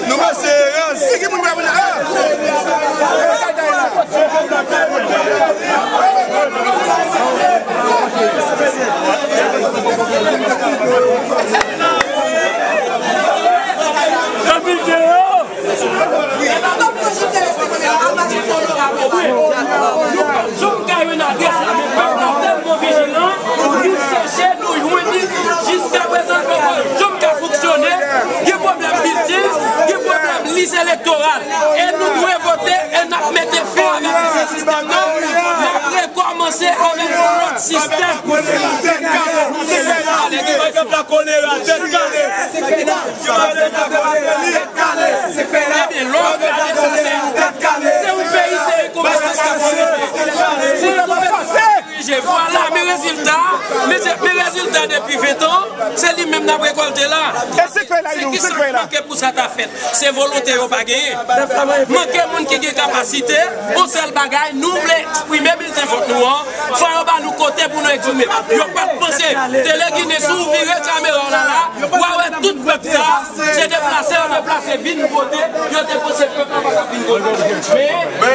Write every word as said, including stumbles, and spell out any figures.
Nou pase erans. Wi. Nou pa janm ka jwenn adrès la, men pèp la tèlman vijilan, nou chèche, nou jwenn li, jiskaprezan, l poko janm ka fonksyone, gen pwoblèm bilding, gen pwoblèm lis elektoral. E nou dwe vote, e n ap mete fen avèk vye sistèm nan, n ap rekòmanse avèk yon lòt sistèm. Tèt kale, tèt kale. Pèp la kolera, tèt kale. Ebyen, lè w gade sa, se yon, se yon peyi, se yon komès. Se yon komès dirije. Vwala, men rezilta, men se, men rezilta depi ven tan, se li menm n ap rekòlte la. E se fèy la, se ki sa k manke pou sa ta fèt? Se volonte yo pa genyen. Manke moun ki gen kapasite, yon sèl bagay, nou vle eksprime bilten vòt nou an, fò yo ba nou kote pou nou eksprime. Yo pa t panse, Tele Ginen, si w vire kamera w la la, w a wè tout pèp sa, se deplase yo deplase vin vote, yo te panse pèp la pa t ap vin vote. Men,